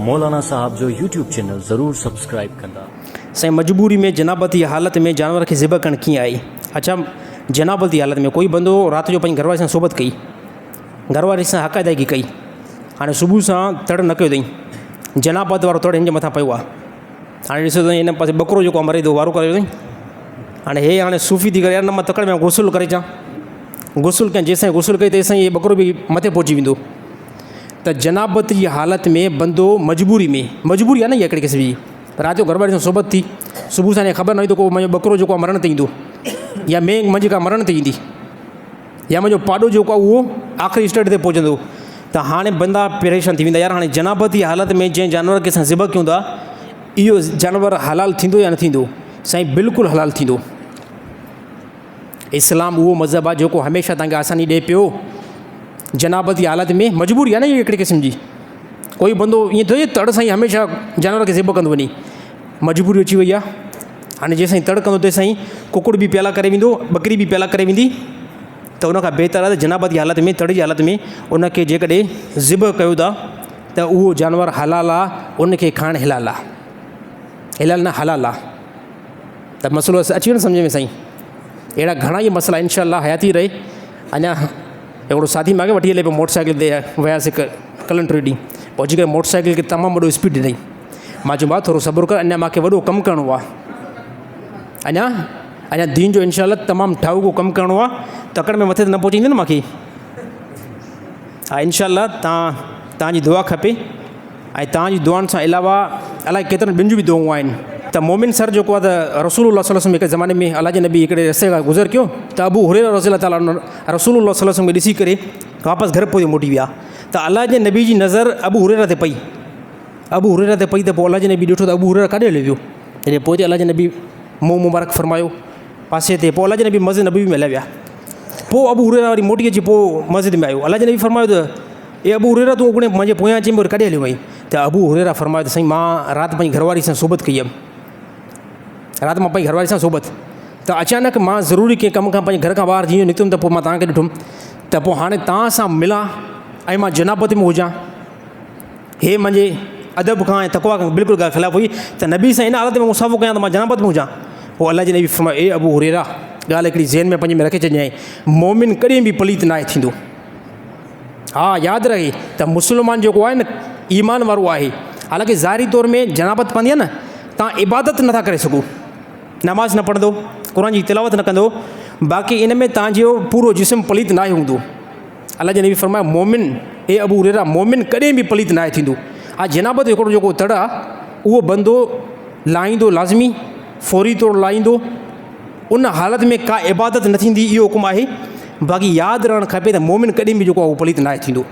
مولانا صاحب جو YouTube channel ضرور سبسڪرائيب ڪندا. سائين مجبوري ۾ جنابت جي حالت ۾ جانور کي ذبح ڪرڻ ڪيئن آهي؟ اڇا جنابت جي حالت ۾ ڪوئي بندو رات جو پنهنجي گهر واري سان صحبت ڪئي گهر واري سان حق ادائگي ڪئي هاڻي صبح سان تڙ نه ڪيو اٿئي جنابت وارو تڙ هن جي مٿان پيو آهي هاڻي ڏسو ته هن پاسي ٻڪرو جيڪو آهي مري ٿو وارو ڪري اٿئي هاڻي هي هاڻي صوفي ٿي ڪري يار نه مان تڪڙ ۾ غسل ڪري اچان غسل ڪيان جيسين غسل ڪئي تيسين هي ٻڪرو به مٿي پهچي ويندو ته جنابت جي حالت ۾ بندو مجبوري ۾، مجبوري آهي نه اها هڪڙي قسم جي، رات جو گهر واري سان صحبت ٿي، صبح سان خبر نه هئي ته ڪو منهنجو ٻڪرو جيڪو آهي مرڻ تي ايندو يا مينهن منهنجي ڪا مرڻ تي ايندي يا منهنجو پاڏو جيڪو آهي اهو آخري اسٽيج تي پهچندو ته هاڻي بندا پريشان ٿي ويندا يار هاڻي جنابت جي حالت ۾ جنهن جانور کي اسان ذبح ڪيون ٿا اهو جانور حلال ٿيندو يا نه ٿيندو؟ سائين بلڪل حلال ٿيندو. اسلام اهو مذهب آهي جيڪو هميشه توهان کي آساني ڏئي پيو. جنابت جي حالت ۾ مجبوري آهي نه اهو هڪڙي قسم جي. ڪوئي بندو ائين ٿوري تڙ سان ئي هميشه جانور کي ذبح ڪندو وڃي. مجبوري اچي وئي آهي. هاڻي جيسين تڙ ڪندو تيسين ڪڪڙ به پيالا ڪري ويندو، ٻڪري به پيالا ڪري ويندي. ته ان کان بهتر آهي ته جنابت جي حالت ۾ تڙ جي حالت ۾ ان کي جيڪڏهن ذبح ڪيو ٿا ته اهو جانور حلال آهي، ان کي کائڻ حلال آهي. حلال نه حلال آهي. ته مسئلو اچي ويو نه سمجهه ۾ سائين اهڙا گهڻا ئي مسئلا انشاء الله حياتي رهي اڃا هڪڙو ساٿي ماکي وٺي هلي پيو موٽر سائيڪل تي وياسي ڪلن ٽي ڏينهن پهچي ڪري موٽر سائيڪل کي تمام وڏو اسپيڊ ڏنائين مان چيو ڀاء ٿورو صبر ڪر اڃا ماکي وڏو ڪم ڪرڻو آهي اڃا اڃا دين جو انشاء الله تمام ٺاهوڪو ڪم ڪرڻو آهي تڪڙ ۾ مٿي ته نه پهچائيندو نه ماکي ها انشاء الله تان تانجي دعا کپي ۽ توهان جي دعائن سان علاوه الائي ڪيترن ٻين جون به دعائون آهن ته مومن سر جيڪو آهي ته رسول الله صلي الله عليه وسلم هڪ زماني ۾ الله جي نبي هڪڙي رستي کان گذر ڪيو ته ابو هريره رضي الله تعالٰي عنه رسول الله صلي الله عليه وسلم کي ڏسي ڪري واپس گهر پوئتي موٽي ويا ته الله جي نبي جي نظر ابو هريره تي پئي ابو هريره تي پئي ته پوء الله جي نبي ڏٺو ته ابو هريره ڪاڏي هليو ويو جڏهن پوئتي الله جي نبي منهن مبارڪ فرمايو پاسي تي پوء الله جي نبي مسجد نبوي ۾ هليا ويا پوء ابو هريره وري موٽي اچي پوء مسجد ۾ آيو الله جي نبي فرمايو ته اي ابو هريره تون اڳڻي منهنجي پويان اچين پيو ڪڏهن هليو وئين ته ابو هريره فرمايو ته سائين مان رات پنهنجي گهر واري سان صحبت ڪئي هيم رات مان پنهنجي گهر واري سان صحبت ته اچانڪ مان ضروري ڪنهن ڪم کان پنهنجي گهر کان ٻاهر جيئن نڪتم ته پوء مان توهان کي ڏٺم ته پوء هاڻي توهان سان ملان ۽ مان جنابت ۾ هجان هي منهنجي ادب کان ۽ تقوا کان بلڪل ڳالهه خلاف هئي ته نبي سان ان حالت ۾ مصافحو ڪيان ته مان جنابت ۾ هجان پوء الله جي نبي فرمايو اي ابو هريره ڳالهه هڪڙي ذهن ۾ پنهنجي ۾ رکي ڇڏجانء مومن ڪڏهن به پليت ناهي ٿيندو ها ياد رهي ته مسلمان جيڪو آهي نه ايمان وارو آهي حالانڪه ظاهري طور ۾ جنابت پوندي آهي نه تان عبادت نٿا ڪري سگهو نماز نه پڙهندو قرآن جي تلاوت نه ڪندو باقي ان ۾ تانجو پورو جسم پليت ناهي هوندو الله جي نبي فرمايو مومن اي ابو هريره مومن ڪڏهن به پليت ناهي ٿيندو ها جنابت هڪڙو جيڪو تڙ آهي اهو بندو لاهيندو لازمي فوري طور لاهيندو ان حالت ۾ ڪا عبادت نه ٿيندي اهو حڪم آهي باقي ياد رهڻ کپي ته مومن ڪڏهن به جيڪو آهي اهو پليت ناهي ٿيندو.